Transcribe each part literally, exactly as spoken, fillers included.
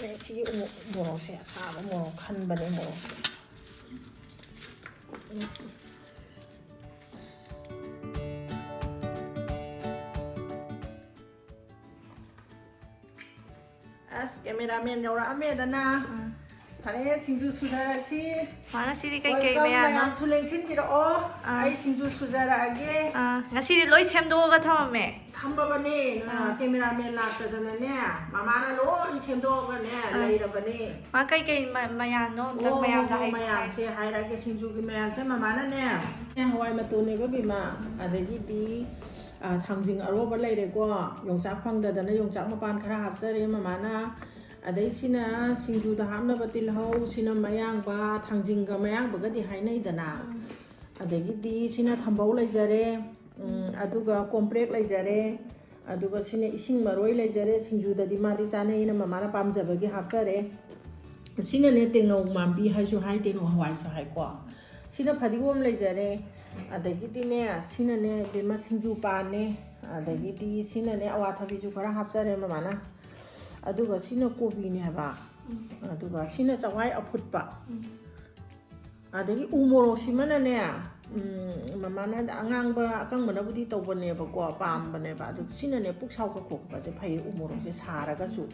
ꯑꯦ, ꯁꯤꯒꯤ ꯎ ꯃꯣꯔꯣꯛꯁꯦ, ꯑꯁꯥꯕ ꯃꯣꯔꯣꯛ ꯈꯟꯕꯅꯦ, ꯃꯣꯔꯣꯛꯁꯦ꯫ ꯑꯁ, cameraman ꯌꯧꯔꯛꯑꯝꯃꯦꯗꯅ꯫ ꯎꯝ꯫ ꯐꯔꯦ, ꯁꯤꯡꯖꯨ ꯁꯨꯊꯔꯁꯤ꯫ ꯃꯥ ꯉꯁꯤꯗꯤ ꯀꯩꯀꯩ welcome ꯃꯌꯥꯝꯅꯣ? ꯃꯌꯥꯝꯁꯨ ꯂꯦꯡꯁꯤꯟꯕꯤꯔꯛꯑꯣ꯫ ꯑꯥ꯫ ꯑꯩ ꯁꯤꯡꯖꯨ ꯁꯨꯖꯔꯛꯑꯒꯦ꯫ ꯑꯥ, ꯉꯁꯤꯗꯤ ꯂꯣꯏ ꯁꯦꯝꯗꯣꯛꯑꯒ ꯊꯝꯃꯝꯃꯦ꯫ ꯊꯝꯃꯕꯅꯦ꯫ ꯑꯥ꯫ Cameraman ꯂꯥꯛꯇꯗꯅꯅꯦ, ꯃꯃꯥꯅ ꯂꯣꯏ ꯁꯦꯝꯗꯣꯛꯑꯒꯅꯦ ꯑꯥ꯫ ꯂꯩꯔꯕꯅꯦ꯫ ꯃꯥ ꯀꯩꯀꯩ ꯃ-, ꯃꯌꯥꯟꯅꯣ ꯑꯝꯇ ꯑꯣ, ꯃꯌꯥꯝꯗ ꯍꯣ, ꯍꯥꯏꯕꯤꯌꯨ꯫ ꯃꯌꯥꯟꯁꯦ ꯍꯥꯏꯔꯒꯦ, ꯁꯤꯡꯖꯨꯒꯤ ꯃꯌꯥꯟꯁꯦ ꯃꯃꯥꯅꯅꯦ, ꯍꯋꯥꯏ ꯃꯇꯣꯟꯅꯦꯕ ꯕꯤꯃꯥ, ꯑꯗꯒꯤꯗꯤ, ꯑꯥ, ꯊꯥꯡꯖꯤꯡ ꯑꯔꯣꯕ ꯂꯩꯔꯦꯀꯣ, ꯌꯣꯡꯆꯥꯛ ꯐꯪꯗꯗꯅ ꯌꯣꯡꯆꯥꯛ ꯃꯄꯥꯟ ꯈꯔ ꯍꯥꯞꯆꯔꯦ ꯃꯃꯥꯅ꯫ ꯑꯗꯩ ꯁꯤꯅ ꯁꯤꯡꯖꯨꯗ ꯍꯥꯞꯅꯕ ꯇꯤꯜꯍꯧ, ꯁꯤꯅ ꯃꯌꯥꯡꯕ, ꯊꯥꯡꯖꯤꯡꯒ ꯃꯌꯥꯡꯕꯒꯗꯤ ꯍꯥꯏꯅꯩꯗꯅ꯫ ꯎꯝ꯫ ꯑꯗꯒꯤꯗꯤ ꯁꯤꯅ ꯊꯝꯕꯧ ꯂꯩꯖꯔꯦ, ꯎꯝ, ꯑꯗꯨꯒ ꯀꯣꯝꯄ꯭ꯔꯦꯛ ꯂꯩꯖꯔꯦ, ꯑꯗꯨꯒ ꯁꯤꯅ ꯏꯁꯤꯡ ꯃꯔꯣꯏ ꯂꯩꯖꯔꯦ, ꯁꯤꯡꯖꯨꯗꯗꯤ ꯃꯥꯗꯤ ꯆꯥꯅꯩꯅ ꯃꯃꯥꯅ ꯄꯥꯝꯖꯕꯒꯤ ꯍꯥꯞꯆꯔꯦ꯫ ꯁꯤꯅꯅꯦ ꯇꯦꯡꯅꯧ ꯃꯥꯟꯕꯤ ꯍꯥꯏꯁꯨ ꯍꯥꯏ, ꯇꯦꯡꯅꯧ ꯍꯋꯥꯏꯁꯨ ꯍꯥꯏꯀꯣ꯫ ꯁꯤꯅ ꯐꯗꯤꯒꯣꯝ ꯂꯩꯖꯔꯦ, ꯑꯗꯒꯤꯗꯤꯅꯦ, ꯁꯤꯅꯅꯦ ꯏꯕꯦꯝꯃ ꯁꯤꯡꯖꯨ ꯄꯥꯟꯅꯦ, ꯑꯗꯒꯤꯗꯤ ꯁꯤꯅꯅꯦ ꯑꯋꯥꯊꯕꯤꯁꯨ ꯈꯔ ꯍꯥꯞꯆꯔꯦ ꯃꯃꯥꯅ, ꯑꯗꯨꯒ ꯁꯤꯅ ꯀꯣꯕꯤꯅꯦ ꯍꯥꯏꯕ, ꯎꯝ꯫ ꯑꯗꯨꯒ ꯁꯤꯅ ꯆꯋꯥꯏ ꯑꯐꯨꯠꯄ, ꯎꯝ꯫ ꯑꯗꯒꯤ ꯎ ꯃꯣꯔꯣꯛꯁꯤꯃꯅꯅꯦ, ꯎꯝ, ꯃꯃꯥꯅ ꯑꯉꯥꯡꯕ ꯑꯀꯪꯕꯅꯕꯨꯗꯤ ꯇꯧꯕꯅꯦꯕꯀꯣ, ꯄꯥꯝꯕꯅꯦꯕ, ꯑꯗꯨ ꯁꯤꯅꯅꯦ ꯄꯨꯛ ꯁꯥꯎꯕ ꯈꯣꯠꯄꯁꯦ ꯐꯩ, ꯎ ꯃꯣꯔꯣꯛꯁꯦ ꯁꯥꯔꯒꯁꯨ꯫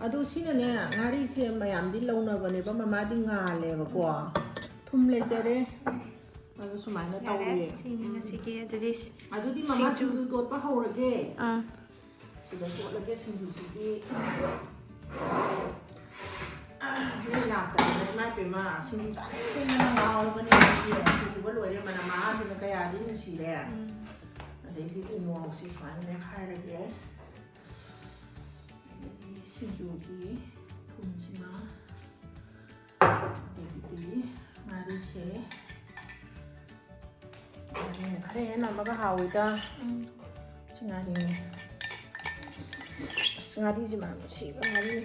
ꯑꯗꯨ ꯁꯤꯅꯅꯦ, ꯉꯥꯔꯤꯁꯦ ꯃꯌꯥꯝꯗꯤ ꯂꯧꯅꯕꯅꯦꯕ, ꯃꯃꯥꯗꯤ ꯉꯥꯜꯂꯦꯕꯀꯣ꯫ ꯊꯨꯝ ꯂꯩꯖꯔꯦ꯫ ꯑꯗꯨ ꯁꯨꯃꯥꯏꯅ ꯌꯥꯔꯦ, ꯇꯧꯔꯦ꯫ ꯁꯤꯅꯤ ꯉꯁꯤꯒꯤ꯫ ꯑꯗꯨꯗꯤ ꯑꯗꯨꯗꯤ ꯃꯃꯥ ꯁꯤꯡꯖꯨ꯫ ꯁꯤꯡꯖꯨ ꯇꯣꯠꯄ ꯍꯧꯔꯒꯦ꯫ ꯑꯥ꯫ ꯁꯤꯗ ꯇꯣꯠꯂꯒꯦ ꯁꯤꯡꯖꯨꯁꯤꯗꯤ꯫ ꯃꯤ ꯂꯥꯛꯇꯕꯅꯤꯅ ꯏꯃꯥ ꯏꯄꯦꯝꯃ, ꯁꯤꯡꯖꯨ ꯆꯥꯅꯤꯡꯕꯅ ꯉꯥꯎꯔꯕꯅꯤ꯫ ꯁꯤꯡꯖꯨꯕ ꯂꯣꯏꯔꯦ, ꯃꯅꯝ ꯃꯍꯥꯁꯤꯅ ꯀꯌꯥꯗꯤ ꯅꯨꯡꯁꯤꯔꯦ꯫ ꯎꯝ꯫ ꯑꯗꯩꯗꯤ ꯎ ꯃꯣꯔꯣꯛꯁꯤ ꯁꯨꯃꯥꯏꯅ ꯃꯦꯠꯈꯥꯏꯔꯒꯦ꯫ ꯑꯗꯒꯤ ꯁꯤꯡꯖꯨꯒꯤ ꯊꯨꯝꯁꯤꯅ, ꯑꯗꯒꯤꯗꯤ ꯉꯥꯔꯤꯁꯦ, ꯉꯥꯔꯤꯅ ꯈꯔ ꯍꯦꯟꯅ ꯅꯝꯃꯒ ꯍꯥꯎꯋꯤꯗ꯫ ꯎꯝ꯫ ꯁꯤ ꯉꯥꯔꯤꯅꯦ꯫ ꯑꯁ, ꯉꯥꯔꯤꯁꯦ ꯃꯅꯝ ꯅꯨꯡꯁꯤꯕ ꯉꯥꯔꯤ꯫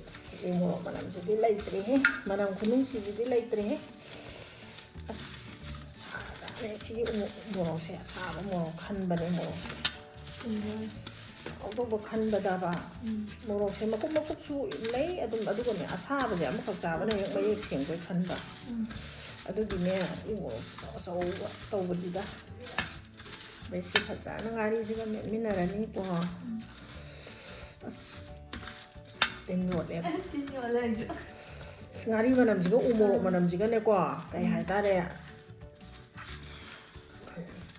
ꯑꯁ, ꯎ ꯃꯣꯔꯣꯛ ꯃꯅꯝꯁꯤꯗꯤ ꯂꯩꯇ꯭ꯔꯦꯍꯦ꯫ ꯃꯅꯝ ꯈꯨꯅꯨꯡꯁꯤꯁꯤꯗꯤ ꯂꯩꯇ꯭ꯔꯦꯍꯦ꯫ ꯑꯁ, ꯁꯥꯒ꯭ꯔꯖꯥꯠꯅꯤ ꯁꯤꯒꯤ ꯎ ꯃꯣꯔꯣꯛꯁꯦ, ꯑꯁꯥꯕ ꯃꯣꯔꯣꯛ ꯈꯟꯕꯅꯦ ꯃꯣꯔꯣꯛꯁꯦ꯫ ꯎꯝ꯫ ꯑꯇꯣꯞꯄ ꯈꯟꯕꯗꯕ ꯎꯝ꯫ ꯃꯣꯔꯣꯛꯁꯦ ꯃꯀꯨꯞ ꯃꯀꯨꯞꯁꯨ ꯂꯩ ꯑꯗꯨꯝ, ꯑꯗꯨꯒꯅꯦ ꯑꯁꯥꯕꯁꯦ ꯑꯃꯈꯛ ꯆꯥꯕꯅ ꯍꯦꯛ ꯃꯌꯦꯛ ꯁꯦꯡꯕꯣꯏ ꯈꯟꯕ꯫ ꯎꯝ꯫ ꯑꯗꯨꯒꯤꯅꯦ ꯎ ꯃꯣꯔꯣꯛ ꯑꯆꯧ ꯑꯆꯧꯕꯗꯨꯗ꯫ ꯑꯗꯩ ꯁꯤ ꯐꯖꯅ ꯉꯥꯔꯤꯁꯤꯒ ꯃꯦꯠꯃꯤꯟꯅꯔꯅꯤꯀꯣ꯫ ꯎꯝ꯫ ꯑꯁ, ꯇꯤꯟ ꯌꯣꯠꯂꯦ꯫ ꯇꯤꯟ ꯌꯣꯠꯂꯦ ꯑꯩꯁꯨ꯫ ꯑꯁ, ꯉꯥꯔꯤ ꯃꯅꯝꯁꯤꯒ ꯎ ꯃꯣꯔꯣꯛ ꯎꯝ꯫ ꯃꯅꯝꯁꯤꯒꯅꯦꯀꯣ, ꯀꯩ ꯎꯝ꯫ ꯍꯥꯏꯇꯥꯔꯦ,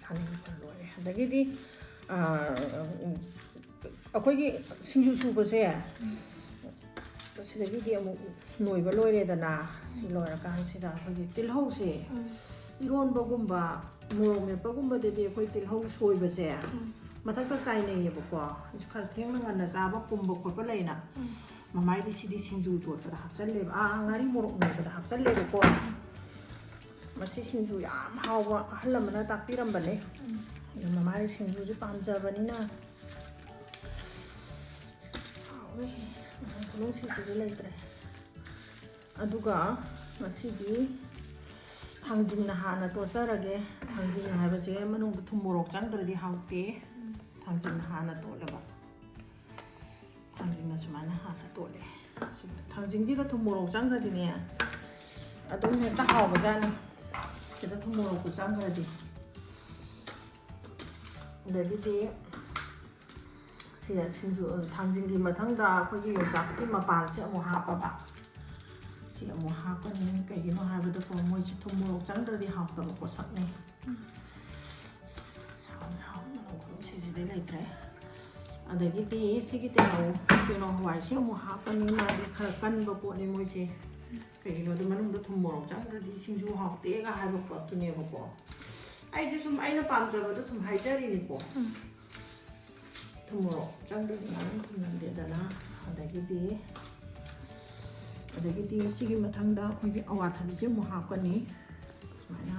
ꯁꯥꯅꯤꯡꯕꯅ ꯂꯣꯏꯔꯦ꯫ ꯑꯗꯒꯤꯗꯤ, ꯑꯥ, ꯑꯩꯈꯣꯏꯒꯤ ꯁꯤꯡꯖꯨ ꯁꯨꯕꯁꯦ, ꯁꯤꯗꯒꯤꯗꯤ ꯑꯃꯨꯛ ꯅꯣꯏꯕ ꯂꯣꯏꯔꯦꯗꯅ꯫ ꯁꯤ ꯂꯣꯏꯔꯀꯥꯟꯁꯤꯗ ꯑꯩꯈꯣꯏꯒꯤ ꯇꯤꯜꯍꯧꯁꯦ, ꯎꯝ꯫ ꯏꯔꯣꯟꯕꯒꯨꯝꯕ, ꯃꯣꯔꯣꯛ ꯃꯦꯠꯄꯒꯨꯝꯕꯗꯗꯤ ꯑꯩꯈꯣꯏ ꯇꯤꯜꯍꯧ ꯁꯣꯏꯕꯁꯦ ꯎꯝ꯫ ꯃꯊꯛꯇ ꯆꯥꯏꯅꯩꯌꯦꯕꯀꯣ꯫ ꯈꯔ ꯊꯦꯡꯅ ꯉꯟꯅ ꯆꯥꯕ ꯄꯨꯝꯕ ꯈꯣꯠꯄ ꯂꯩꯅ꯫ ꯎꯝ꯫ ꯃꯃꯥꯏꯗꯤ ꯁꯤꯗꯤ ꯁꯤꯡꯖꯨ ꯇꯣꯠꯄꯗ ꯍꯥꯞꯆꯜꯂꯦꯕ꯫ ꯑꯥ, ꯉꯥꯔꯤ ꯃꯣꯔꯣꯛ ꯃꯦꯠꯄꯗ ꯍꯥꯞꯆꯜꯂꯦꯕꯀꯣ꯫ ꯃꯁꯤ ꯁꯤꯡꯖꯨ ꯌꯥꯝ ꯍꯥꯎꯕ ꯑꯍꯜ ꯑꯃꯅ ꯇꯥꯛꯄꯤꯔꯝꯕꯅꯦ꯫ ꯎꯝ꯫ ꯑꯗꯨ ꯃꯃꯥꯗꯤ ꯁꯤꯡꯖꯨꯁꯦ ꯄꯥꯝꯖꯕꯅꯤꯅ꯫ ꯑꯁ, ꯍꯥꯎꯋꯦ꯫ ꯃꯅꯝ ꯈꯨꯅꯨꯡꯁꯤꯁꯤꯗꯤ ꯂꯩꯇ꯭ꯔꯦ꯫ ꯑꯗꯨꯒ ꯉꯁꯤꯗꯤ ꯊꯥꯡꯖꯤꯡꯅ ꯍꯥꯟꯅ ꯇꯣꯠꯆꯔꯒꯦ꯫ ꯊꯥꯡꯖꯤꯡ ꯍꯥꯏꯕꯁꯦ ꯃꯅꯨꯡꯗ ꯊꯨꯝ ꯃꯣꯔꯣꯛ ꯆꯪꯗ꯭ꯔꯗꯤ ꯍꯥꯎꯇꯦ꯫ ꯊꯥꯡꯖꯤꯡꯅ ꯍꯥꯟꯅ ꯇꯣꯠꯂꯕ꯫ ꯊꯥꯡꯖꯤꯡꯅ ꯁꯨꯃꯥꯏꯅ ꯍꯥꯟꯅ ꯇꯣꯠꯂꯦ꯫ ꯊꯥꯡꯖꯤꯡꯁꯤꯗ ꯊꯨꯝ ꯃꯣꯔꯣꯛ ꯆꯪꯈ꯭ꯔꯗꯤꯅꯦ, ꯑꯗꯨꯝ ꯍꯦꯛꯇ ꯍꯥꯎꯕꯖꯥꯠꯅꯤ꯫ ꯁꯤꯗ ꯊꯨꯝ ꯃꯣꯔꯣꯛꯄꯨ ꯆꯪꯈ꯭ꯔꯗꯤ꯫ ꯑꯗꯒꯤꯗꯤ ꯁꯤ ꯁꯤꯡꯖꯨ, ꯊꯥꯡꯖꯤꯡꯒꯤ ꯃꯊꯪꯗ ꯑꯩꯈꯣꯏꯒꯤ ꯌꯣꯡꯆꯥꯛꯀꯤ ꯃꯄꯥꯟꯁꯦ ꯑꯃꯨꯛ ꯍꯥꯞꯄꯕ꯫ ꯁꯤ ꯑꯃꯨꯛ ꯍꯥꯞꯀꯅꯤ꯫ ꯀꯩꯒꯤꯅꯣ ꯍꯥꯏꯕꯗꯀꯣ, ꯃꯣꯏꯁꯤ ꯊꯨꯝ ꯃꯣꯔꯣꯛ ꯆꯪꯗ꯭ꯔꯗꯤ ꯍꯥꯎꯇꯕ ꯄꯣꯠꯁꯛꯅꯤ꯫ ꯑꯁ, ꯍꯥꯎꯅ ꯍꯥꯎꯅ ꯃꯅꯝ ꯈꯨꯅꯨꯡꯁꯤꯁꯤꯗꯤ ꯂꯩꯇ꯭ꯔꯦ꯫ ꯑꯗꯒꯤꯗꯤ ꯁꯤꯒꯤ ꯇꯦꯡꯅꯧ, ꯇꯦꯡꯅꯧ ꯍꯋꯥꯏꯁꯤ ꯑꯃꯨꯛ ꯍꯥꯞꯀꯅꯤ꯫ ꯃꯥꯗꯤ ꯈꯔ ꯀꯟꯕ ꯄꯣꯠꯅꯤ ꯃꯣꯏꯁꯦ꯫ ꯀꯩꯒꯤꯅꯣꯗ ꯃꯅꯨꯡꯗ ꯊꯨꯝ ꯃꯣꯔꯣꯛ ꯆꯪꯗ꯭ꯔꯗꯤ ꯁꯤꯡꯖꯨ ꯍꯥꯎꯇꯦꯒ ꯍꯥꯏꯕ ꯄꯣꯠꯇꯨꯅꯦꯕꯀꯣ꯫ ꯑꯩꯗꯤ ꯁꯨꯝ ꯑꯩꯅ ꯄꯥꯝꯖꯕꯗꯣ ꯁꯨꯝ ꯍꯥꯏꯖꯔꯤꯅꯤꯀꯣ꯫ ꯎꯝ꯫ ꯊꯨꯝ ꯃꯣꯔꯣꯛ ꯆꯪꯗ꯭ꯔꯗꯤ ꯉꯥꯔꯤ ꯊꯨꯝ ꯅꯝꯗꯦꯗꯅ꯫ ꯑꯗꯒꯤꯗꯤ, ꯑꯗꯒꯤꯗꯤ ꯁꯤꯒꯤ ꯃꯊꯪꯗ ꯑꯩꯈꯣꯏꯒꯤ ꯑꯋꯥꯊꯕꯤꯁꯦ ꯑꯃꯨꯛ ꯍꯥꯞꯀꯅꯤ꯫ ꯁꯨꯃꯥꯏꯅ,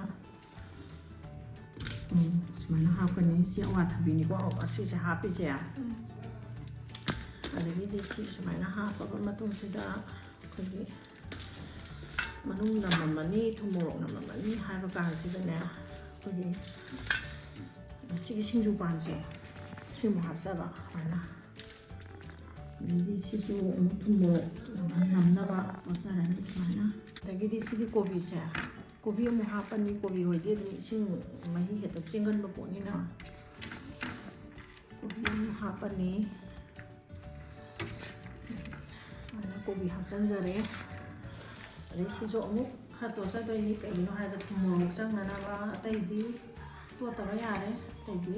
ꯎꯝ, ꯁꯨꯃꯥꯏꯅ ꯍꯥꯞꯀꯅꯤ꯫ ꯁꯤ ꯑꯋꯥꯊꯕꯤꯅꯤꯀꯣ ꯑꯁꯤꯁꯦ ꯍꯥꯞꯄꯤꯁꯦ꯫ ꯎꯝ꯫ ꯑꯗꯒꯤꯗꯤ ꯁꯤ ꯁꯨꯃꯥꯏꯅ ꯍꯥꯞꯄꯕ ꯃꯇꯨꯡꯁꯤꯗ ꯑꯩꯈꯣꯏꯒꯤ ꯃꯅꯨꯡ ꯅꯝꯃꯝꯃꯅꯤ, ꯊꯨꯝ ꯃꯣꯔꯣꯛ ꯅꯝꯃꯝꯃꯅꯤ ꯍꯥꯏꯕ ꯀꯥꯟꯁꯤꯗꯅꯦ, ꯑꯩꯈꯣꯏꯒꯤ ꯁꯤꯒꯤ ꯁꯤꯡꯖꯨ ꯄꯥꯟꯁꯦ ꯁꯤꯃꯨꯛ ꯍꯥꯞꯆꯕ ꯁꯨꯃꯥꯏꯅ꯫ ꯑꯗꯩꯗꯤ ꯁꯤꯁꯨ ꯑꯃꯨꯛ ꯊꯨꯝ ꯃꯣꯔꯣꯛ ꯅꯝꯅꯕ ꯄꯣꯠꯆꯔꯅꯤ ꯁꯨꯃꯥꯏꯅ꯫ ꯑꯗꯒꯤꯗꯤ ꯁꯤꯒꯤ ꯀꯣꯕꯤꯁꯦ, ꯀꯣꯕꯤ ꯑꯃꯨꯛ ꯍꯥꯞꯄꯅꯤ꯫ ꯀꯣꯕꯤ ꯍꯣꯏꯗꯤ ꯑꯗꯨꯝ ꯏꯁꯤꯡ ꯃꯍꯤ ꯍꯦꯛꯇ ꯆꯦꯟꯒꯟꯕ ꯄꯣꯠꯅꯤꯅ꯫ ꯀꯣꯕꯤ ꯑꯃꯨꯛ ꯍꯥꯞꯄꯅꯤ꯫ ꯑꯗꯨꯃꯥꯏꯅ ꯀꯣꯕꯤ ꯍꯥꯞꯆꯤꯟꯖꯔꯦ꯫ ꯑꯗꯩ ꯁꯤꯁꯨ ꯑꯃꯨꯛ ꯈꯔ ꯇꯣꯠꯆꯗꯣꯏꯅꯤ꯫ ꯀꯩꯒꯤꯅꯣ ꯍꯥꯏꯔꯒ ꯊꯨꯝ ꯃꯣꯔꯣꯛ ꯆꯪꯅꯅꯕ꯫ ꯑꯇꯩꯗꯤ ꯇꯣꯠꯇꯕ ꯌꯥꯔꯦ꯫ ꯑꯇꯩꯗꯤ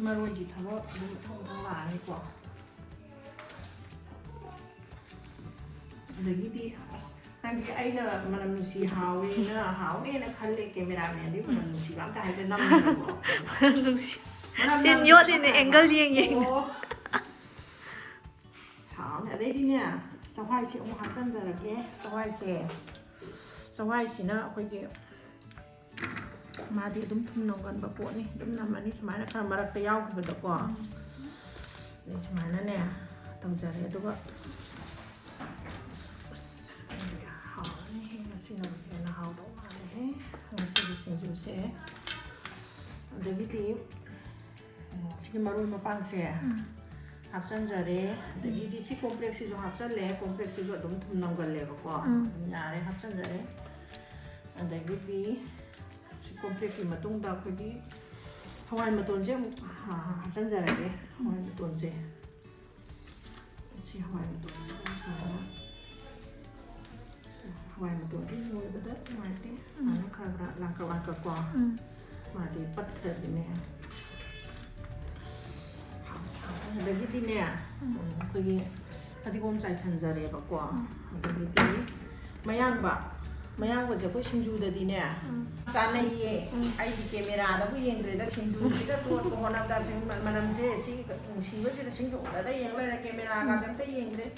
ꯃꯔꯣꯏꯒꯤ ꯊꯕꯛ ꯑꯗꯨꯝ ꯃꯊꯪ ꯃꯊꯪ ꯂꯥꯛꯑꯅꯤꯀꯣ꯫ ꯑꯗꯒꯤꯗꯤ ꯑꯁ, ꯅꯪꯗꯤ ꯑꯩꯅ ꯃꯅꯝ ꯅꯨꯡꯁꯤ ꯍꯥꯎꯋꯦꯅ, ꯍꯥꯎꯋꯦꯅ ꯈꯜꯂꯦ꯫ ꯀꯦꯃꯦꯔꯥꯃꯦꯟꯗꯤ ꯃꯅꯝ ꯅꯨꯡꯁꯤꯕ ꯑꯝꯇ ꯍꯥꯏꯗ ꯅꯝꯃꯦꯕꯀꯣ꯫ ꯅꯨꯡꯁꯤ꯫ ꯃꯅꯝ ꯇꯤꯟ ꯅꯝꯕꯁꯦ ꯌꯣꯠꯂꯤꯅꯦ, ꯈꯔ ꯑꯦꯡꯒꯜ ꯌꯦꯡ ꯌꯦꯡꯅ꯫ ꯑꯣ꯫ ꯁꯥꯎꯅꯦ꯫ ꯑꯗꯩꯗꯤꯅꯦ, ꯆꯋꯥꯏꯁꯦ ꯑꯃꯨꯛ ꯍꯥꯞꯆꯤꯟꯖꯔꯒꯦ꯫ ꯆꯋꯥꯏꯁꯦ, ꯆꯋꯥꯏꯁꯤꯅ ꯑꯩꯈꯣꯏꯒꯤ ꯃꯥꯗꯤ ꯑꯗꯨꯝ ꯊꯨꯝ ꯅꯝꯒꯟꯕ ꯄꯣꯠꯅꯤ꯫ ꯑꯗꯨꯝ ꯅꯝꯃꯅꯤ ꯁꯨꯃꯥꯏꯅ ꯈꯔ ꯃꯔꯛꯇ ꯌꯥꯎꯈꯤꯕꯗꯀꯣ꯫ ꯑꯗꯩ ꯁꯨꯃꯥꯏꯅꯅꯦ ꯇꯧꯖꯔꯦ꯫ ꯑꯗꯨꯒ ꯑꯁ, ꯈꯪꯗꯦ, ꯍꯥꯎꯔꯅꯤꯍꯦ꯫ ꯉꯁꯤꯅꯕꯨ ꯍꯦꯟꯅ ꯍꯥꯎꯗꯧ ꯃꯥꯜꯂꯦꯍꯦ, ꯉꯁꯤꯒꯤ ꯁꯤꯡꯖꯨꯁꯦ꯫ ꯑꯗꯒꯤꯗꯤ ꯎꯝ, ꯁꯤꯒꯤ ꯃꯔꯣꯏ ꯃꯄꯥꯡꯁꯦ ꯎꯝ꯫ ꯍꯥꯞꯆꯤꯟꯖꯔꯦ꯫ ꯑꯗꯒꯤꯗꯤ ꯁꯤ ꯀꯣꯝꯄ꯭ꯔꯦꯛꯁꯤꯁꯨ ꯍꯥꯞꯆꯜꯂꯦ꯫ ꯀꯣꯝꯄ꯭ꯔꯦꯛꯁꯤꯁꯨ ꯑꯗꯨꯝ ꯊꯨꯝ ꯅꯝꯒꯜꯂꯦꯕꯀꯣ꯫ ꯎꯝ꯫ ꯑꯗꯨꯝ ꯌꯥꯔꯦ, ꯍꯥꯞꯆꯤꯟꯖꯔꯦ꯫ ꯑꯗꯒꯤꯗꯤ ꯁꯤ ꯀꯣꯝꯄ꯭ꯔꯦꯛꯀꯤ ꯃꯇꯨꯡꯗ ꯑꯩꯈꯣꯏꯒꯤ ꯍꯋꯥꯏ ꯃꯇꯣꯟꯁꯦ ꯑꯃꯨꯛ ꯍꯥ-, ꯍꯥꯞꯆꯤꯟꯖꯔꯒꯦ꯫ ꯍꯋꯥꯏ ꯃꯇꯣꯟꯁꯦ꯫ ꯁꯤ ꯍꯋꯥꯏ ꯃꯇꯣꯟꯁꯦ ꯁꯨꯃꯥꯏꯅ, ꯍꯋꯥꯏ ꯃꯇꯣꯟꯗꯤ ꯂꯣꯏꯕꯗ ꯅꯨꯡꯉꯥꯏꯇꯦ꯫ ꯁꯨꯃꯥꯏꯅ ꯈꯔ ꯈꯔ ꯂꯥꯡꯀꯛ ꯂꯥꯡꯀꯛ ꯀꯣ꯫ ꯎꯝ꯫ ꯃꯥꯗꯤ ꯄꯠꯈ꯭ꯔꯗꯤꯅꯦ꯫ ꯍꯥꯎꯔꯦ, ꯍꯥꯎꯔꯦ꯫ ꯑꯗꯒꯤꯗꯤꯅꯦ, ꯎꯝ꯫ ꯎꯝ, ꯑꯩꯈꯣꯏꯒꯤ ꯐꯗꯤꯒꯣꯝ ꯆꯥꯏꯁꯟꯖꯔꯦꯕꯀꯣ꯫ ꯎꯝ꯫ ꯑꯗꯒꯤꯗꯤ ꯃꯌꯥꯡꯕ, ꯃꯌꯥꯡꯕꯁꯦ ꯑꯩꯈꯣꯏ ꯁꯤꯡꯖꯨꯗꯗꯤꯅꯦ ꯎꯝ꯫ ꯆꯥꯅꯩꯌꯦ꯫ ꯎꯝ꯫ ꯑꯩꯗꯤ ꯀꯦꯃꯦꯔꯥꯗꯕꯨ ꯌꯦꯡꯗ꯭ꯔꯦꯗ, ꯁꯤꯡꯖꯨꯁꯤꯗ ꯇꯣꯠꯄ ꯍꯣꯠꯅꯕꯗ ꯁꯤꯡ-, ꯃꯅꯝꯁꯦ ꯁꯤ ꯅꯨꯡꯁꯤꯕꯁꯤꯗ ꯁꯤꯡꯖꯨꯗꯗ ꯌꯦꯡ ꯂꯩꯔꯦ, ꯀꯦꯃꯦꯔꯥꯒꯁꯦ ꯑꯝꯇ ꯌꯦꯡꯗ꯭ꯔꯦ꯫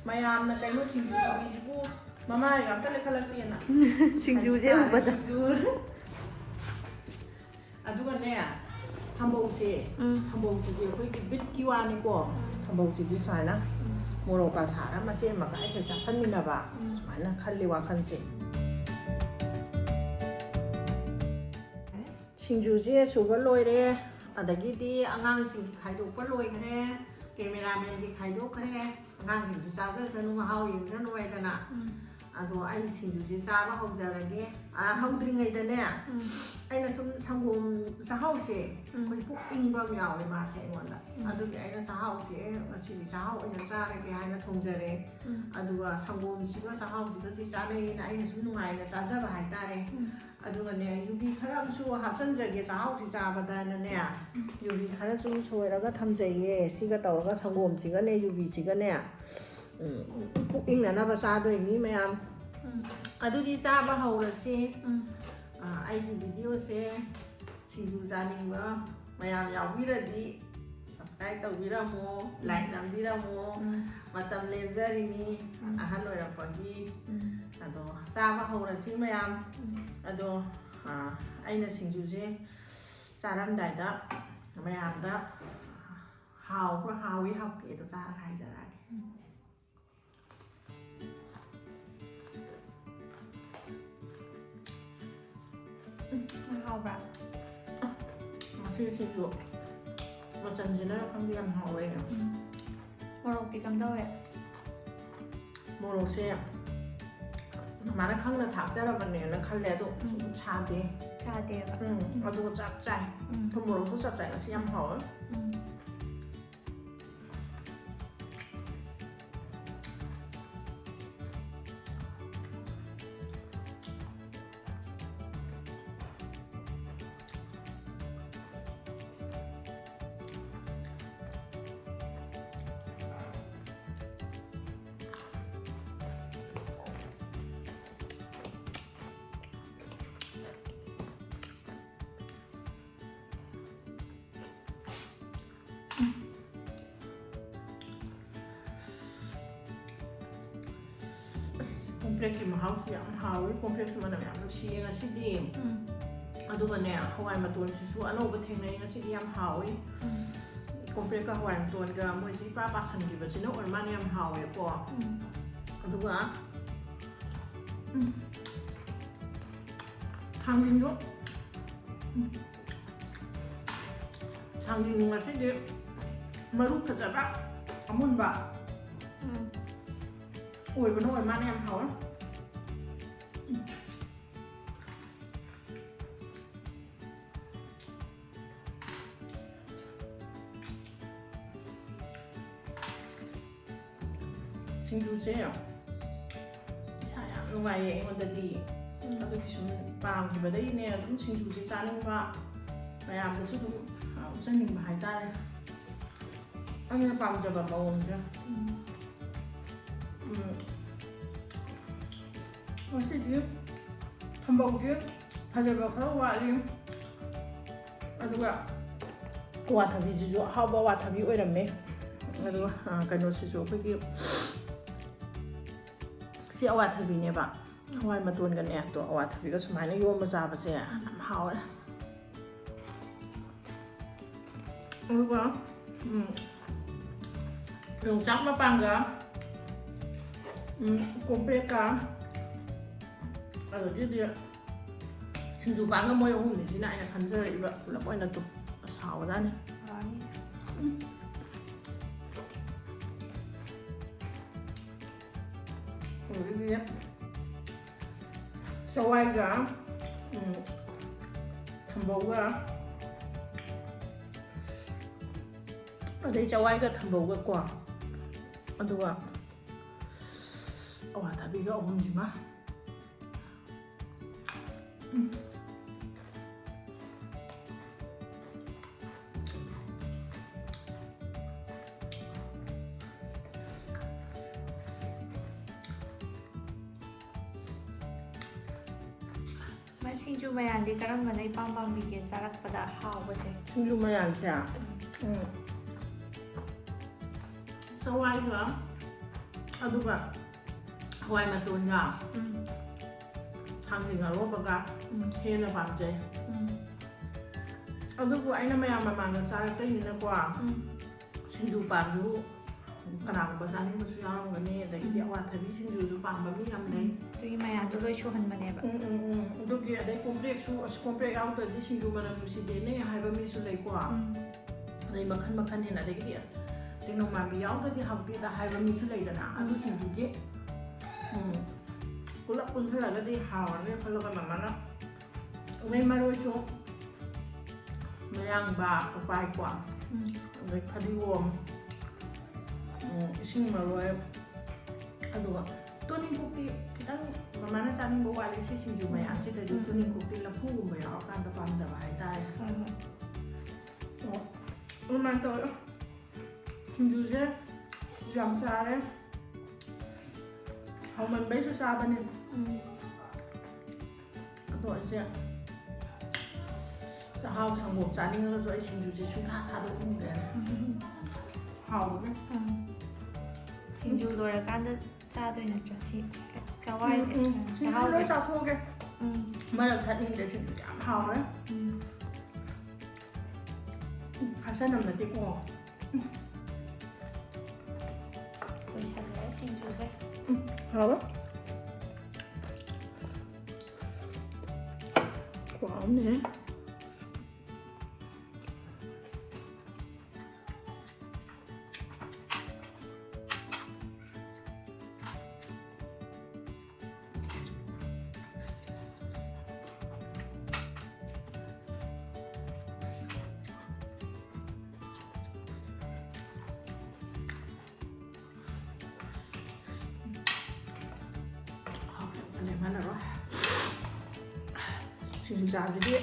ꯃꯌꯥꯝꯅ ꯀꯩꯅꯣ ꯁꯤꯡꯖꯨ ꯁꯨꯕꯤꯁꯤꯕꯨ ꯃꯃꯥꯏꯒ ꯑꯝꯇ ꯂꯩꯈꯠꯂꯛꯇꯦꯅ꯫ ꯁꯤꯡꯖꯨꯁꯦ ꯍꯥꯏꯗꯤ ꯎꯕꯗ꯫ ꯁꯤꯡꯖꯨ꯫ ꯑꯗꯨꯒꯅꯦ, ꯊꯝꯕꯧꯁꯦ, ꯎꯝ꯫ ꯊꯝꯕꯧꯁꯤꯗꯤ ꯑꯩꯈꯣꯏꯒꯤ ꯕꯤꯠꯀꯤ ꯋꯥꯅꯤꯀꯣ꯫ ꯎꯝ꯫ ꯊꯝꯕꯧꯁꯤꯗꯤ ꯁꯨꯃꯥꯏꯅ ꯎꯝ꯫ ꯃꯣꯔꯣꯛꯀ ꯁꯥꯔ ꯃꯆꯦꯠ ꯑꯃꯒ ꯑꯩꯈꯣꯏ ꯆꯥꯁꯟꯃꯤꯟꯅꯕ ꯎꯝ꯫ ꯁꯨꯃꯥꯏꯅ ꯈꯜꯂꯤ ꯋꯥꯈꯜꯁꯦ꯫ ꯁꯤꯡꯖꯨꯁꯦ ꯁꯨꯕ ꯂꯣꯏꯔꯦ꯫ ꯑꯗꯒꯤꯗꯤ ꯑꯉꯥꯡꯁꯤꯡꯒꯤ ꯈꯥꯏꯗꯣꯛꯄ ꯂꯣꯏꯈ꯭ꯔꯦ, ꯀꯦꯃꯦꯔꯥꯃꯦꯟꯒꯤ ꯈꯥꯏꯗꯣꯛꯈ꯭ꯔꯦ꯫ ꯑꯉꯥꯡꯁꯤꯡꯁꯨ ꯆꯥꯖꯁꯅꯨ, ꯃꯍꯥꯎ ꯌꯦꯡꯖꯅꯨ ꯍꯥꯏꯗꯅ꯫ ꯑꯗꯣ ꯑꯩ ꯁꯤꯡꯖꯨꯁꯦ ꯆꯥꯕ ꯍꯧꯖꯔꯒꯦ꯫ ꯑ, ꯍꯧꯗ꯭ꯔꯤꯉꯩꯗꯅꯦ, ꯑꯩꯅ ꯁꯨꯝ ꯁꯪꯒꯣꯝ, ꯆꯥꯛꯍꯥꯎꯁꯦ, ꯑꯩꯈꯣꯏ ꯄꯨꯛ ꯏꯪꯕ ꯑꯃ ꯌꯥꯎꯋꯦ ꯃꯥꯁꯦ ꯑꯩꯉꯣꯟꯗ꯫ ꯑꯗꯨꯒꯤ ꯑꯩꯅ ꯆꯥꯛꯍꯥꯎꯁꯦ ꯉꯁꯤꯗꯤ ꯆꯥꯛꯍꯥꯎ ꯑꯣꯏꯅ ꯆꯥꯔꯒꯦ ꯍꯥꯏꯅ ꯊꯣꯡꯖꯔꯦ꯫ ꯑꯗꯨꯒ ꯁꯪꯒꯣꯝꯁꯤꯒ ꯆꯥꯛꯍꯥꯎꯁꯤꯒꯁꯤ ꯆꯥꯅꯩꯌꯦꯅ ꯑꯩꯅ ꯁꯨꯝ ꯅꯨꯡꯉꯥꯏꯅ ꯆꯥꯖꯕ ꯍꯥꯏꯇꯥꯔꯦ꯫ ꯑꯗꯨꯒꯅꯦ, ꯌꯨꯕꯤ ꯈꯔ ꯑꯃꯁꯨ ꯍꯥꯞꯆꯤꯟꯖꯒꯦ ꯆꯥꯛꯍꯥꯎꯁꯤ ꯆꯥꯕꯗꯅꯅꯦ, ꯌꯨꯕꯤ ꯈꯔꯁꯨ ꯁꯣꯏꯔꯒ ꯊꯝꯖꯩꯌꯦ꯫ ꯁꯤꯒ ꯇꯧꯔꯒ ꯁꯪꯒꯣꯝꯁꯤꯒꯅꯦ, ꯌꯨꯕꯤꯁꯤꯒꯅꯦ, ꯎꯝ, ꯄꯨꯛ ꯏꯪꯅꯅꯕ ꯆꯥꯗꯣꯏꯅꯤ ꯃꯌꯥꯝ꯫ ꯎꯝ꯫ ꯑꯗꯨꯗꯤ ꯆꯥꯕ ꯍꯧꯔꯁꯤ꯫ ꯎꯝ꯫ ꯑ, ꯑꯩꯒꯤ ꯚꯤꯗꯤꯑꯣꯁꯦ ꯁꯤꯡꯖꯨ ꯆꯥꯅꯤꯡꯕ ꯃꯌꯥꯝ ꯌꯥꯎꯕꯤꯔꯗꯤ subscribe ꯇꯧꯕꯤꯔꯝꯃꯣ, like ꯅꯝꯕꯤꯔꯝꯃꯣ꯫ ꯎꯝ꯫ ꯃꯇꯝ ꯂꯦꯟꯖꯔꯤꯅꯤ, ꯎꯝ, ꯑꯍꯜ ꯑꯣꯏꯔꯛꯄꯒꯤ꯫ ꯎꯝ꯫ ꯑꯗꯣ ꯆꯥꯕ ꯍꯧꯔꯁꯤ ꯃꯌꯥꯝ꯫ ꯎꯝ꯫ ꯑꯗꯣ, ꯑ, ꯑꯩꯅ ꯁꯤꯡꯖꯨꯁꯦ ꯆꯥꯔꯝꯗꯥꯏꯗ ꯃꯌꯥꯝꯗ ꯍꯥꯎꯕ꯭ꯔꯥ, ꯍꯥꯎꯏ, ꯍꯥꯎꯇꯦ ꯑꯗꯣ ꯆꯥꯔꯒ ꯍꯥꯏꯖꯔꯛꯑꯒꯦ꯫ ꯎꯝ꯫ ꯎꯝ, ꯍꯥꯎꯕ꯭ꯔꯥ? ꯉꯁꯤꯁꯤꯁꯨ ꯃꯆꯜꯁꯤꯅꯔ ꯈꯪꯗꯦ, ꯌꯥꯝ ꯍꯥꯎꯋꯦ꯫ ꯎꯝ꯫ ꯃꯣꯔꯣꯛꯇꯤ ꯀꯝꯗꯧꯋꯦ? ꯃꯣꯔꯣꯛꯁꯦ ꯃꯥꯅ ꯈꯪꯅ ꯊꯥꯛꯆꯔꯕꯅꯦꯅ ꯈꯜꯂꯦ, ꯑꯗꯣ ꯎꯝ꯫ ꯁꯨꯝ ꯁꯥꯗꯦ꯫ ꯁꯥꯗꯦꯕ꯫ ꯎꯝ, ꯎꯝ꯫ ꯑꯗꯨꯒ ꯆꯞ ꯆꯥꯏ꯫ ꯎꯝ꯫ ꯊꯨꯝ ꯃꯣꯔꯣꯛꯁꯨ ꯆꯞ ꯆꯥꯏ꯫ ꯉꯁꯤ ꯌꯥꯝ ꯍꯥꯎꯋꯦ꯫ ꯎꯝ꯫ ꯑꯁ, ꯀꯣꯝꯄ꯭ꯔꯦꯛꯀꯤ ꯃꯍꯥꯎꯁꯨ ꯌꯥꯝ ꯍꯥꯎꯋꯤ꯫ ꯀꯣꯝꯄ꯭ꯔꯦꯛꯁꯨ ꯃꯅꯝ ꯌꯥꯝ ꯅꯨꯡꯁꯤꯌꯦ ꯉꯁꯤꯗꯤ꯫ ꯎꯝ꯫ ꯑꯗꯨꯒꯅꯦ, ꯍꯋꯥꯏ ꯃꯇꯣꯟꯁꯤꯁꯨ ꯑꯅꯧꯕ ꯊꯦꯡꯅꯩ ꯉꯁꯤꯗꯤ, ꯌꯥꯝ ꯍꯥꯎꯋꯤ꯫ ꯎꯝ꯫ ꯀꯣꯝꯄ꯭ꯔꯦꯛꯀ ꯍꯋꯥꯏ ꯃꯇꯣꯟꯒ ꯃꯣꯏꯁꯤ ꯏꯄꯥ ꯄꯥꯁꯟꯈꯤꯕꯁꯤꯅ ꯑꯣꯏꯔ ꯃꯥꯜꯂꯦ ꯌꯥꯝ ꯍꯥꯎꯋꯦꯀꯣ꯫ ꯎꯝ꯫ ꯑꯗꯨꯒ, ꯎꯝ, ꯊꯥꯡꯖꯤꯡꯗꯣ ꯊꯥꯡꯖꯤꯡ ꯉꯁꯤꯗꯤ ꯃꯔꯨ ꯐꯖꯕ ꯑꯃꯨꯟꯕ ꯎꯝ꯫ ꯑꯣꯏꯕꯅ ꯑꯣꯏ ꯃꯥꯅ ꯌꯥꯝ ꯍꯥꯎꯋꯦ꯫ ꯁꯤꯡꯖꯨꯁꯦ ꯏꯁꯥ ꯌꯥꯝ ꯅꯨꯡꯉꯥꯏꯌꯦ ꯑꯩꯉꯣꯟꯗꯗꯤ꯫ ꯑꯗꯨꯒꯤ ꯁꯨꯝ ꯄꯥꯝꯈꯤꯕꯗꯒꯤꯅꯦ ꯑꯗꯨꯝ ꯁꯤꯡꯖꯨꯁꯦ ꯆꯥꯅꯤꯡꯕ, ꯃꯌꯥꯝꯗꯁꯨ ꯑꯗꯨꯝ ꯎꯠꯆꯅꯤꯡꯕ ꯍꯥꯏꯇꯥꯔꯦ꯫ ꯑꯩꯅ ꯄꯥꯝꯖꯕ ꯃꯑꯣꯡꯁꯦ꯫ ꯎꯝ꯫ ꯉꯁꯤꯗꯤ ꯊꯝꯕꯧꯁꯦ ꯐꯖꯕ ꯈꯔ ꯋꯥꯠꯂꯤ꯫ ꯑꯗꯨꯒ ꯑꯋꯥꯊꯕꯤꯁꯤꯁꯨ ꯑꯍꯥꯎꯕ ꯑꯋꯥꯊꯕꯤ ꯑꯣꯏꯔꯝꯃꯦ꯫ ꯑꯗꯨꯒ, ꯑ, ꯀꯩꯅꯣꯁꯤꯁꯨ ꯑꯩꯈꯣꯏꯒꯤ ꯁꯤ ꯑꯋꯥꯊꯕꯤꯅꯦꯕ꯫ ꯍꯋꯥꯏ ꯃꯇꯣꯟꯒꯅꯦ, ꯑꯗꯣ ꯑꯋꯥꯊꯕꯤꯒ ꯁꯨꯃꯥꯏꯅ ꯌꯣꯝꯕ ꯆꯥꯕꯁꯦ ꯌꯥꯝ ꯍꯥꯎꯋꯦ꯫ ꯑꯗꯨꯒ, ꯎꯝ, ꯌꯣꯡꯆꯥꯛ ꯃꯄꯥꯟꯒ, ꯎꯝ, ꯀꯣꯝꯄ꯭ꯔꯦꯛꯀ, ꯑꯗꯒꯤꯗꯤ ꯁꯤꯡꯖꯨ ꯄꯥꯟꯒ ꯃꯣꯏ ꯑꯍꯨꯝꯅꯤꯁꯤꯅ ꯑꯩꯅ ꯈꯟꯖꯔꯛꯏꯕ ꯄꯨꯂꯞ ꯑꯣꯏꯅ ꯑꯗꯨꯝ꯫ ꯑꯁ, ꯍꯥꯎꯔꯖꯥꯠꯅꯤ꯫ ꯍꯥꯎꯔꯅꯤ꯫ ꯑꯗꯒꯤꯗꯤ ꯆꯋꯥꯏꯒ, ꯎꯝ, ꯊꯝꯕꯧꯒ, ꯑꯗꯩ ꯆꯋꯥꯏꯒ ꯊꯝꯕꯧꯒꯀꯣ, ꯑꯗꯨꯒ ꯑꯋꯥꯊꯕꯤꯒ ꯑꯍꯨꯝꯁꯤꯃ꯫ ꯎꯝ꯫ ꯃꯁꯤꯡꯁꯨ ꯃꯌꯥꯝꯗꯤ ꯀꯔꯝꯕꯅ ꯏꯄꯥꯝ ꯄꯥꯝꯕꯤꯒꯦ ꯆꯥꯔꯛꯄꯗ ꯍꯥꯎꯕꯁꯦ? ꯁꯤꯡꯖꯨ ꯃꯌꯥꯟꯁꯦ, ꯎꯝ, ꯆꯋꯥꯏꯒ, ꯑꯗꯨꯒ ꯍꯋꯥꯏ ꯃꯇꯣꯟꯒ, ꯎꯝ꯫ ꯊꯥꯡꯖꯤꯡ ꯑꯔꯣꯕꯒ ꯎꯝ꯫ ꯍꯦꯟꯅ ꯄꯥꯝꯖꯩ꯫ ꯎꯝ꯫ ꯑꯗꯨꯕꯨ ꯑꯩꯅ ꯃꯌꯥꯝ ꯃꯃꯥꯡꯗ ꯆꯥꯔꯛꯇꯣꯏꯅꯤꯅꯀꯣ, ꯎꯝ꯫ ꯁꯤꯡꯖꯨ ꯄꯥꯟꯁꯨ ꯀꯅꯥꯒꯨꯝꯕ ꯆꯥꯅꯤꯡꯕꯁꯨ ꯌꯥꯎꯔꯝꯒꯅꯤ, ꯑꯗꯒꯤꯗꯤ ꯑꯋꯥꯊꯕꯤ ꯁꯤꯡꯖꯨꯁꯨ ꯄꯥꯝꯕ ꯃꯤ ꯌꯥꯝ ꯂꯩ꯫ ꯑꯗꯨꯒꯤ ꯃꯌꯥꯝꯗꯣ ꯂꯣꯏ ꯁꯨꯍꯟꯕꯅꯦꯕ꯫ ꯎꯝ ꯎꯝ ꯎꯝ ꯑꯗꯨꯒꯤ ꯑꯗꯩ ꯀꯣꯝꯄ꯭ꯔꯦꯛꯁꯨ, ꯑꯁ, ꯀꯣꯝꯄ꯭ꯔꯦꯛ ꯌꯥꯎꯗ꯭ꯔꯗꯤ ꯁꯤꯡꯖꯨ ꯃꯅꯝ ꯅꯨꯡꯁꯤꯗꯦꯅꯦ ꯍꯥꯏꯕ ꯃꯤꯁꯨ ꯂꯩꯀꯣ꯫ ꯎꯝ. ꯑꯗꯩ ꯃꯈꯟ ꯃꯈꯟꯅꯤꯅ, ꯑꯗꯒꯤꯗꯤ ꯑꯁ, ꯇꯦꯡꯅꯧ ꯃꯥꯟꯕꯤ ꯌꯥꯎꯗ꯭ꯔꯗꯤ ꯍꯥꯎꯇꯦꯗ ꯍꯥꯏꯕ ꯃꯤꯁꯨ ꯂꯩꯗꯅ꯫ ꯎꯝ. ꯑꯗꯨꯁꯤꯡꯗꯨꯒꯤ, ꯎꯝ, ꯄꯨꯂꯞ ꯄꯨꯟꯁꯤꯜꯂꯒꯗꯤ ꯍꯥꯎꯔꯅꯤ ꯈꯜꯂꯒ ꯃꯃꯥꯅ ꯂꯩ꯫ ꯃꯔꯣꯏꯁꯨ ꯃꯌꯥꯡꯕ, ꯎꯄꯥꯏꯀꯣ, ꯎꯝ. ꯑꯗꯩ ꯐꯗꯤꯒꯣꯝ, ꯎꯝ, ꯏꯁꯤꯡ ꯃꯔꯣꯏ, ꯑꯗꯨꯒ ꯇꯣꯅꯤꯡꯈꯣꯛꯇꯤ ꯈꯤꯇꯪ ꯃꯃꯥꯅ ꯆꯥꯅꯤꯡꯕ ꯋꯥꯠꯂꯤ꯫ ꯁꯤ ꯁꯤꯡꯖꯨ ꯃꯌꯥꯝꯁꯤꯗꯗꯤ ꯎꯝ. ꯇꯣꯅꯤꯡꯈꯣꯛꯇꯤ ꯂꯐꯨꯒꯨꯝꯕ ꯌꯥꯎꯔꯀꯥꯟꯗ ꯄꯥꯝꯖꯕ ꯍꯥꯏꯇꯥꯔꯦ꯫ ꯍꯣꯏ, ꯍꯣꯏ. ꯑꯣ, ꯑꯗꯨꯃꯥꯏꯅ ꯇꯧꯔꯦ꯫ ꯁꯤꯡꯖꯨꯁꯦ ꯌꯥꯝ ꯆꯥꯔꯦ, ꯍꯥꯎꯃꯟꯕꯩꯁꯨ ꯆꯥꯕꯅꯤ꯫ ꯎꯝ. ꯑꯗꯣ ꯑꯩꯁꯦ ꯆꯥꯛꯍꯥꯎ ꯁꯪꯒꯣꯝ ꯆꯥꯅꯤꯡꯉꯒꯁꯨ ꯑꯩ ꯁꯤꯡꯖꯨꯁꯦ ꯁꯨꯡꯊꯥ ꯊꯥꯗꯣꯛꯅꯤꯡꯗ꯭ꯔꯦ꯫ ꯎꯝ. ꯍꯥꯎꯕꯅꯦ꯫ ꯎꯝ. ꯁꯤꯡꯖꯨ ꯂꯣꯏꯔꯀꯥꯟꯗ ꯆꯥꯗꯣꯏ ꯅꯠꯇ꯭ꯔꯣ? ꯁꯤ ꯆꯋꯥꯏꯁꯦ. ꯎꯝ, ꯎꯝ. ꯁꯤꯡꯖꯨ ꯂꯣꯏ ꯆꯥꯛꯍꯥꯎꯁꯦ. ꯆꯥꯊꯣꯛꯑꯒꯦ꯫ ꯎꯝ. ꯃꯔꯛ ꯊꯠꯅꯤꯡꯗꯦ, ꯁꯤꯡꯖꯨ ꯌꯥꯝ ꯍꯥꯎꯔꯦ꯫ ꯎꯝ. ꯎꯝ, ꯍꯥꯏꯁꯟꯅꯕ ꯅꯠꯇꯦꯀꯣ꯫ ꯂꯣꯏꯁꯜꯂꯦ ꯁꯤꯡꯖꯨꯁꯦ. ꯍꯥꯎꯕ? ꯈꯨꯍꯥꯎ ꯑꯃꯅꯦ꯫ ꯂꯦꯝꯍꯜꯂꯔꯣꯏ꯫ ꯁꯤꯡꯖꯨ ꯆꯥꯕꯗꯨꯗꯤ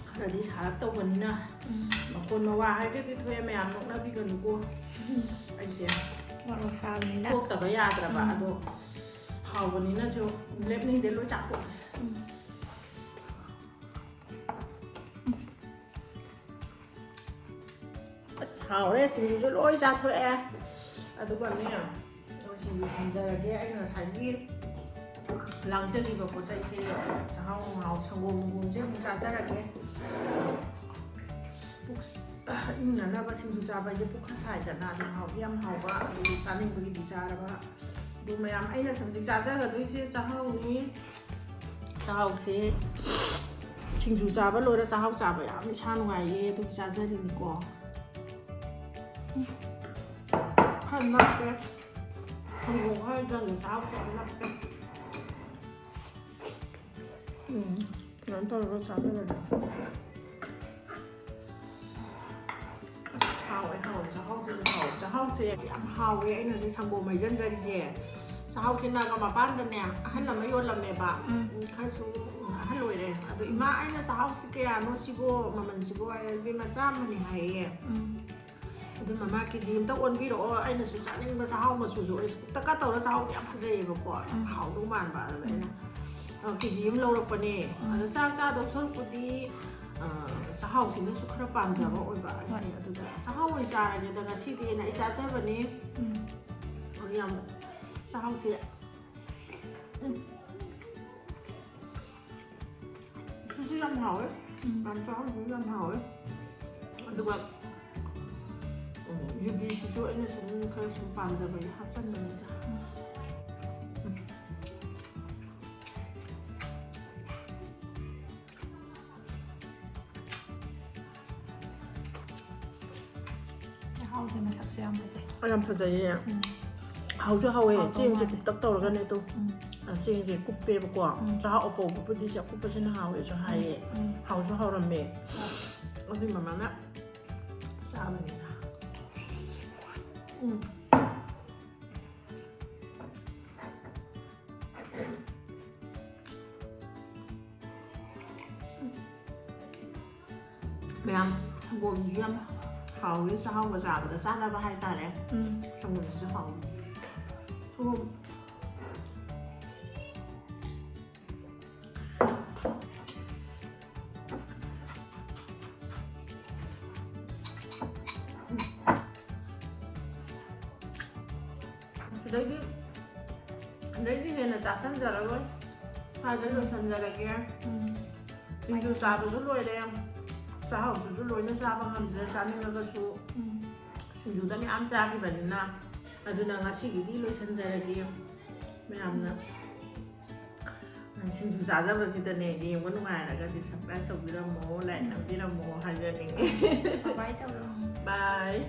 ꯈꯔꯗꯤ ꯁꯥꯔꯞ ꯇꯧꯕꯅꯤꯅ, ꯎꯝ. ꯃꯈꯣꯟ ꯃꯋꯥ ꯍꯥꯏꯐꯦꯠꯇꯤ ꯊꯣꯛꯑꯦ, ꯃꯌꯥꯝ ꯅꯣꯛꯅꯕꯤꯒꯅꯨꯀꯣ꯫ ꯑꯩꯁꯦ ꯃꯣꯔꯣꯛ ꯁꯥꯕꯅꯤꯅ. ꯊꯣꯛꯇꯕ ꯌꯥꯗ꯭ꯔꯕ, ꯎꯝ. ꯑꯗꯣ ꯍꯥꯎꯕꯅꯤꯅꯁꯨ ꯂꯦꯞꯅꯤꯡꯗꯦ, ꯂꯣꯏ ꯆꯥꯊꯣꯛꯑꯦ꯫ ꯎꯝ. ꯑꯁ, ꯍꯥꯎꯔꯦ, ꯁꯤꯡꯖꯨꯁꯨ ꯂꯣꯏ ꯆꯥꯊꯣꯛꯑꯦ꯫ ꯑꯗꯨꯒꯅꯦ, ꯁꯤꯡꯖꯨ ꯊꯝꯖꯔꯒꯦ꯫ ꯑꯩꯅ ꯉꯁꯥꯏꯒꯤ ꯂꯥꯡꯖꯜꯂꯤꯕ ꯄꯣꯠ ꯆꯩꯁꯦ, ꯆꯥꯛꯍꯥꯎ ꯅꯨꯡꯍꯥꯎ, ꯁꯪꯒꯣꯝ ꯅꯨꯡꯒꯣꯝꯁꯦ ꯑꯃꯨꯛ ꯆꯥꯖꯔꯒꯦ꯫ ꯄꯨꯛ-, ꯏꯪꯅꯅꯕ ꯁꯤꯡꯖꯨ ꯆꯥꯕ ꯍꯥꯏꯁꯦ ꯄꯨꯛ ꯈꯔ ꯁꯥꯏꯗꯅ, ꯑꯗꯨꯝ ꯍꯥꯎꯗꯤ ꯌꯥꯝ ꯍꯥꯎꯕ, ꯑꯗꯨ ꯆꯥꯅꯤꯡꯕꯒꯤꯗꯤ ꯆꯥꯔꯕ꯫ ꯑꯗꯨ ꯃꯌꯥꯝ, ꯑꯩꯅ ꯍꯧꯖꯤꯛ ꯆꯥꯖꯒꯗꯣꯏꯁꯦ ꯆꯥꯛꯍꯥꯎꯅꯤ꯫ ꯆꯥꯛꯍꯥꯎꯁꯦ ꯁꯤꯡꯖꯨ ꯆꯥꯕ ꯂꯣꯏꯔ ꯆꯥꯛꯍꯥꯎ ꯆꯥꯕ ꯌꯥꯝ ꯏꯁꯥ ꯅꯨꯡꯉꯥꯏꯌꯦ, ꯑꯗꯨꯒꯤ ꯆꯥꯖꯔꯤꯅꯤꯀꯣ꯫ ꯈꯔ ꯅꯞꯄꯦ꯫ ꯁꯪꯒꯣꯝ ꯈꯔ ꯆꯪꯉꯦ, ꯆꯥꯛꯍꯥꯎꯁꯦ ꯌꯥꯝ ꯅꯞꯄꯦ꯫ ꯎꯝ, ꯀꯩꯅꯣ ꯇꯧꯔꯒ ꯆꯥꯖꯔꯒꯦ꯫ ꯑꯁ, ꯍꯥꯎꯋꯦ, ꯍꯥꯎꯋꯦ, ꯆꯥꯛꯍꯥꯎꯁꯤꯁꯨ ꯍꯥꯎꯋꯦ꯫ ꯆꯥꯛꯍꯥꯎꯁꯦ ꯌꯥꯝ ꯍꯥꯎꯋꯦ꯫ ꯑꯩꯅ ꯍꯧꯖꯤꯛ ꯁꯪꯒꯣꯝ ꯍꯩꯖꯤꯟꯖꯔꯤꯁꯦ꯫ ꯆꯥꯛꯍꯥꯎꯁꯦ ꯅꯥꯒ ꯃꯄꯥꯟꯗꯅꯦ ꯑꯍꯜ ꯑꯃ ꯌꯣꯜꯂꯝꯃꯦꯕ꯫ ꯎꯝ꯫ ꯎꯝ, ꯈꯔꯁꯨ, ꯎꯝ, ꯑꯍꯜ ꯑꯣꯏꯔꯦ꯫ ꯑꯗꯣ, "ꯏꯃꯥ, ꯑꯩꯅ ꯆꯥꯛꯍꯥꯎꯁꯤ ꯀꯌꯥꯅꯣ ꯁꯤꯕꯣ, ꯃꯃꯜꯁꯤꯕꯣ?" ꯍꯥꯏꯔ, "ꯏꯕꯦꯝꯃ, ꯆꯥꯝꯃꯅꯤ" ꯍꯥꯏꯌꯦ꯫ ꯎꯝ꯫ ꯑꯗꯨꯅ, "ꯃꯃꯥ, ꯀꯦ ꯖꯤ ꯑꯃꯇ ꯑꯣꯟꯕꯤꯔꯛꯑꯣ, ꯑꯩꯅꯁꯨ ꯆꯥꯅꯤꯡꯕ ꯆꯥꯛꯍꯥꯎ ꯃꯆꯨꯁꯨ ꯑꯣꯏ꯫" ꯀꯨꯞꯇꯀ ꯇꯧꯔ ꯆꯥꯛꯍꯥꯎꯗꯤ ꯌꯥꯝ ꯐꯖꯩꯌꯦꯕꯀꯣ, ꯌꯥꯝ ꯎꯝ꯫ ꯍꯥꯎꯗꯧ ꯃꯥꯟꯕ꯫ ꯑꯗꯨꯗ ꯑꯩꯅ, ꯎꯝ꯫ ꯑ, ꯀꯦ ꯖꯤ ꯑꯃ ꯂꯧꯔꯛꯄꯅꯦ꯫ ꯎꯝ꯫ ꯑꯗꯣ ꯆꯥꯛ ꯆꯥꯗꯧ ꯁꯔꯨꯛꯄꯨꯗꯤ, ꯑ, ꯆꯥꯛꯍꯥꯎꯁꯤꯅꯁꯨ ꯈꯔ ꯄꯥꯝꯖꯕ ꯎꯝ꯫ ꯑꯣꯏꯕ ꯑꯩꯁꯦ꯫ ꯍꯣꯏ꯫ ꯑꯗꯨꯗ ꯆꯥꯛꯍꯥꯎ ꯑꯣꯏꯅ ꯆꯥꯔꯒꯦꯗꯅ ꯉꯁꯤꯗꯤꯅ ꯑꯩ ꯆꯥꯖꯕꯅꯦ꯫ ꯎꯝ꯫ ꯑꯗꯨ ꯌꯥꯝ ꯆꯥꯛꯍꯥꯎꯁꯦ, ꯎꯝ꯫ ꯁꯤꯁꯨ ꯌꯥꯝ ꯍꯥꯎꯋꯦ꯫ ꯎꯝ꯫ ꯌꯥꯝ ꯆꯥꯎꯕꯁꯨ ꯌꯥꯝ ꯍꯥꯎꯋꯦ꯫ ꯑꯗꯨꯒ, ꯎꯝ, ꯌꯨꯕꯤꯁꯤꯁꯨ ꯑꯩꯅ ꯁꯨꯝ ꯈꯔ ꯁꯨꯝ ꯄꯥꯝꯖꯕꯒꯤ ꯍꯥꯞꯆꯟꯕꯅꯤꯗ꯫ ꯎꯝ꯫ ꯎꯝ꯫ ꯆꯥꯛꯍꯥꯎꯁꯦ ꯃꯁꯛꯁꯨ ꯌꯥꯝ ꯐꯖꯩ꯫ ꯌꯥꯝ ꯐꯖꯩꯌꯦ꯫ ꯎꯝ꯫ ꯍꯥꯎꯁꯨ ꯍꯥꯎꯋꯦ꯫ ꯍꯥꯎꯗꯧ ꯆꯦꯡꯁꯦ ꯃꯥꯜꯂꯦ꯫ ꯀꯨꯞꯇꯛ ꯇꯧꯔꯒꯅꯦ, ꯇꯨ꯫ ꯎꯝ꯫ ꯆꯦꯡꯁꯦ ꯀꯨꯞꯄꯦꯕꯀꯣ꯫ ꯎꯝ꯫ ꯆꯥꯛꯍꯥꯎ ꯑꯄꯧꯕꯕꯨꯗꯤ ꯁꯤ ꯑꯀꯨꯞꯄꯁꯤꯅ ꯍꯥꯎꯋꯦꯁꯨ ꯍꯥꯏꯌꯦ꯫ ꯎꯝ꯫ ꯍꯥꯎꯁꯨ ꯍꯥꯎꯔꯝꯃꯦ꯫ ꯍꯣꯏ꯫ ꯑꯗꯨꯏ ꯃꯃꯥꯅ ꯆꯥꯕꯅꯤꯅ꯫ ꯎꯝ꯫ ꯃꯌꯥꯝ, ꯁꯪꯒꯣꯝꯁꯤꯁꯨ ꯌꯥꯝ ꯍꯥꯎꯋꯤ, ꯆꯥꯛꯍꯥꯎꯒ ꯆꯥꯕꯗ ꯆꯥꯅꯕ ꯍꯥꯏꯇꯥꯔꯦ꯫ ꯎꯝ꯫ ꯁꯪꯒꯣꯝꯁꯤꯁꯨ ꯍꯥꯎꯋꯤ꯫ ꯁꯪꯒꯣꯝ꯫ ꯁꯤꯗꯩꯗꯤ, ꯁꯤꯗꯩꯗꯤ ꯍꯦꯟꯅ ꯆꯥꯁꯟꯖꯔꯔꯣꯏ꯫ ꯁ꯭ꯋꯥꯏꯗ ꯂꯣꯏꯁꯟꯖꯔꯒꯦ꯫ ꯎꯝ꯫ ꯁꯤꯡꯖꯨ ꯆꯥꯕꯁꯨ ꯂꯣꯏꯔꯦ꯫ ꯆꯥꯛꯍꯥꯎꯗꯨꯁꯨ ꯂꯣꯏꯅ ꯆꯥꯕ ꯉꯝꯗ꯭ꯔꯦ, ꯆꯥꯅꯤꯡꯉꯒꯁꯨ꯫ ꯎꯝ꯫ ꯁꯤꯡꯖꯨꯗ ꯃꯌꯥꯝ ꯆꯥꯈꯤꯕꯅꯤꯅ꯫ ꯑꯗꯨꯅ ꯉꯁꯤꯒꯤꯗꯤ ꯂꯣꯏꯁꯤꯟꯖꯔꯒꯦ꯫ ꯃꯌꯥꯝꯅ ꯁꯤꯡꯖꯨ ꯆꯥꯖꯕꯁꯤꯗꯅꯦ, ꯌꯦꯡꯕ ꯅꯨꯡꯉꯥꯏꯔꯒꯗꯤ subscribe ꯇꯧꯕꯤꯔꯝꯃꯣ, like ꯅꯝꯕꯤꯔꯝꯃꯣ ꯍꯥꯏꯖꯅꯤꯡꯉꯤ꯫ Bye bye ꯇꯧꯔꯣ꯫ Bye꯫